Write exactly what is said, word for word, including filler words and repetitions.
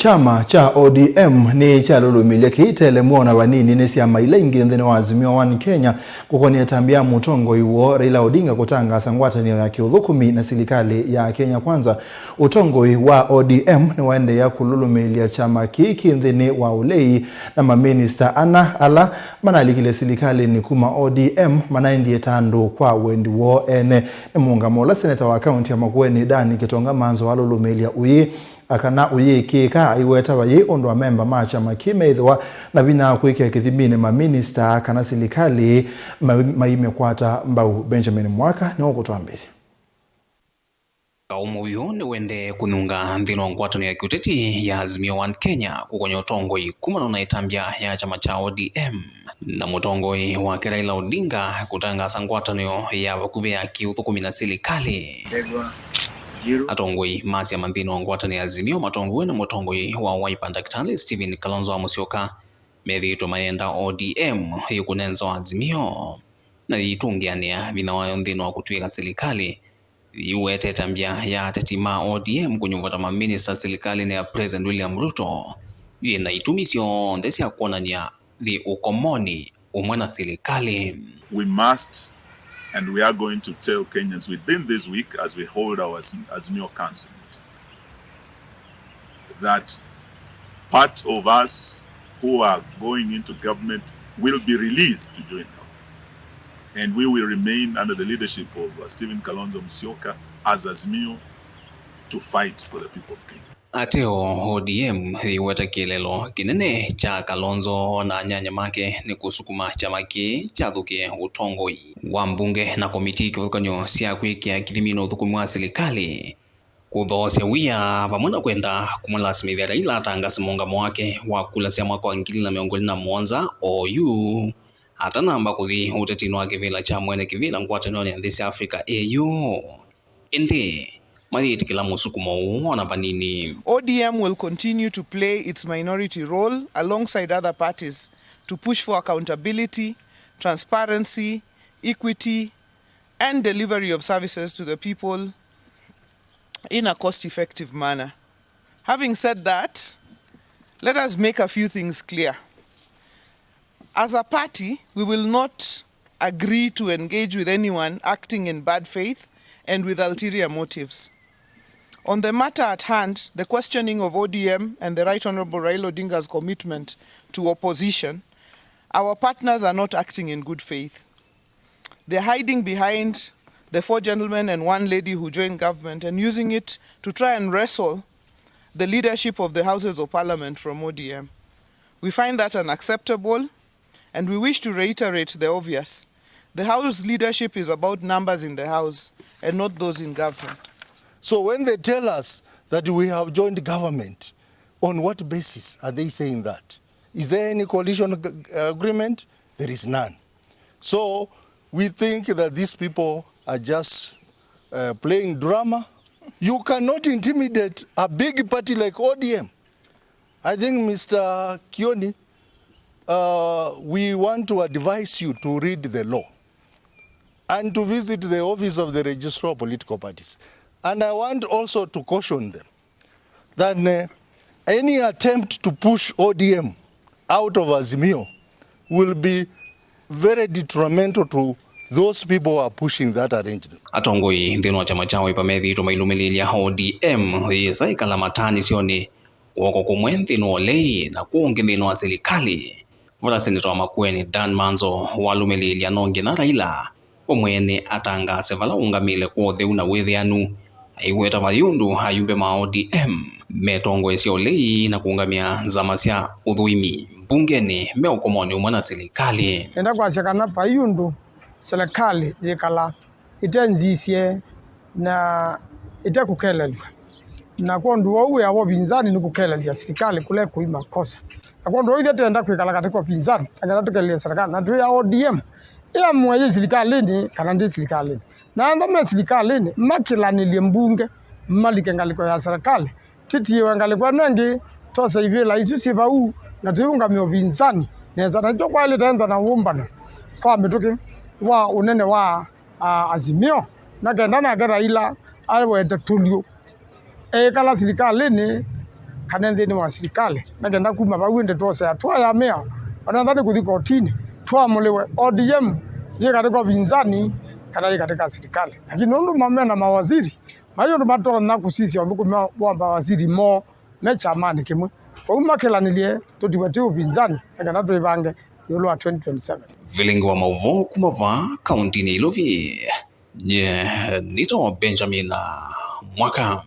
Kyama kya O D M nĩkyalũlũmĩlye kĩitele mwona vanini nĩ syama ila ingĩ nthĩnĩ wa Azimio One Kenya kũkonĩa ĩtambya ya mũtongoi woo Raila Odinga kũtangaasa ngwatanĩo ya kĩũthũkũmi na silikalĩ ya Kenya Kwanza. Ũtongoi wa O D M nĩwaendeea kũlũlũmĩlya kyama kĩĩ kĩ nthĩnĩ wa ũlei na maminista ana ala manalikile silikalĩnĩ kuma O D M manaendie ta andũ kwa wendi woo ene. Nĩ mũũngamo ũla seneta wa kaunti ya Makueni Dan Gitonga Manzo walũlũmĩlya ũyĩ kana ũyĩkĩĩka aiweta vayĩ ũndũ amemba ma kyama kĩ meĩthĩwa na vinya wa kwĩkĩa kĩthiminĩ maminista kana silikalĩ ma-, maimĩkwata mbau. Benjamin Mwaka nĩwe ũkũtwambĩĩsya. Kaũ mũvyũ nĩwendee kũnyunga nthĩnĩ wa ngwatanĩo ya kĩũteti ya Azimio One Kenya kũkonya ũtongoi kumana na ĩtambya ya kyama kya O D M. Na mũtongoi wake Raila Odinga kũtangaasa ngwatanĩo ya vakuvĩ ya kĩũthũkũmi na silikalĩ. Atongoi ma syama nthĩnĩ wa ngwatanĩo ya Azimio matongoew'e nĩ mũtongoi wa Wiper Ndakĩtalĩ Stephen Kalonzo wa Musyoka methĩĩtwe mayenda O D M yĩkũne nza wa Azimio na yĩitũngĩanĩa vinya wayo nthĩnĩ wa kũtw'ĩka silikalĩ. Yĩwetete mbya ya ateti ma O D M kũnyuvwa ta maminista silikalĩnĩ ya President William Ruto yĩ na itumi syonthe sya kwonany'a yĩ ũkomonĩ ũmwe na silikalĩ. We must and we are going to tell Kenyans within this week as we hold our Azimio Council meeting that part of us who are going into government will be released to join government. And we will remain under the leadership of, uh, Stephen Kalonzo Musyoka as Azimio to fight for the people of Kenya. Ateo, O D M yĩweta kĩeleelo kĩnene kya Kalonzo na anyanya make nĩ kũsukuma kyama kĩĩ kyathũkĩe ũtongoi wa mbunge na komitii kĩvathũkany'o sya kwĩkĩa kĩthiminĩ ũthũkũmi wa silikalĩ. Kũthoosya wia vamwe na kwenda kũmũlasimĩthya Raila atangaase mũũngamo wake wa kula sya mwaka wa ngili ilĩ na mĩongo ĩlĩ na mũonza oyu atanamba kũthi ũtetinĩ wa kĩvĩla kya mwene kĩvĩla ngwatanĩonĩ ya nthĩ sya Africa, A U. Ĩndĩ mayĩtĩkĩla mũsukumo ũũ ona vanini. O D M will continue to play its minority role alongside other parties to push for accountability, transparency, equity, and delivery of services to the people in a cost-effective manner. Having said that, let us make a few things clear. As a party, we will not agree to engage with anyone acting in bad faith and with ulterior motives. On the matter at hand, the questioning of O D M and the Right Honorable Raila Odinga's commitment to opposition, our partners are not acting in good faith. They're hiding behind the four gentlemen and one lady who joined government and using it to try and wrestle the leadership of the Houses of Parliament from O D M. We find that unacceptable, and we wish to reiterate the obvious. The House leadership is about numbers in the House and not those in government. So when they tell us that we have joined government, on what basis are they saying that? Is there any coalition ag-, agreement? There is none. So we think that these people are just, uh, playing drama. You cannot intimidate a big party like O D M. I think, Mister Kioni, uh, we want to advise you to read the law and to visit the office of the Registrar of Political Parties. And I want also to caution them that, uh, any attempt to push O D M out of Azimio will be very detrimental to those people who are pushing that arrangement. Atongoi nthĩnĩ wa kyama kya Wiper methĩĩtwe mailũmĩlĩĩlya O D M yĩsa ĩkala mataanĩsyonĩ kw'oko kũmwe nthĩnĩ wa ũlei na kũũ ũngĩ nthĩnĩ wa silikalĩ. Vata seneta wa Makueni Dan Manzo walũmĩlĩĩlya no nginya Raila we mwene atangaase vala ũngamĩle kwa ũtheu na wĩthĩanu, aiweta vayĩ ũndũ ayumbe ma O D M metongoesya ũlei na kũũngamĩa nzama sya ũthũimi mbungenĩ me ũkomonĩ ũmwe na silikalĩ. Nenda kwasya kana vai ũndũ silikalĩ yĩkala ĩte nzisye na ĩte kũkelelw'a. Na kwondũ wa ũu, wĩa wa ũvinzani nĩ kũkelelya silikalĩ kũla ĩkũi makosa. Na kwondũ wa ũu, ithyĩ tenda kwĩkala katĩ ka ũvinzani, na kana tũkelelye silikalĩ, na twĩ ya O D M, ĩamũe yĩ silikalĩnĩ kana ndĩ silikalĩnĩ. Na anthe me silikalĩnĩ, makĩlanĩlye mbunge, malike ngalĩko ya silikalĩ, tĩtiĩwe ngalĩko ĩno ĩngĩ, twose ivĩla isu syĩ vau, na tũiũngamya ũvinzani nesa. Na nĩkyo kwaĩlĩte ethwa na wũmbano kwa mĩtũkĩ wa ũnene wa a, Azimio, na kenda nake Raila awete tũlyũ eĩkala silikalĩnĩ, kana nthĩnĩ wa silikalĩ, na kenda kuma vau ĩndĩ twose hatua ya mĩao, ona ethĩwa nĩ kũthi kotinĩ, twamũlĩwe. O D M yĩ katĩ ka ũvinzani kana yĩ katĩ ka silikalĩ. Lakini nũndũ ma- mena mawaziri, mai ũndũ matonya kũsisya ũthũkũmi wa mawaziri moo me kyamanĩ kĩmwe. Kwoou makĩlanĩlye tũtiwe twĩ ũvinzani, na kana twĩvange ĩũlũ wa twenty twenty-seven. Vilingi wa maũvoo kuma vaa kauntinĩ ya Ilovi, nye nĩtawa Benjamin Mwaka.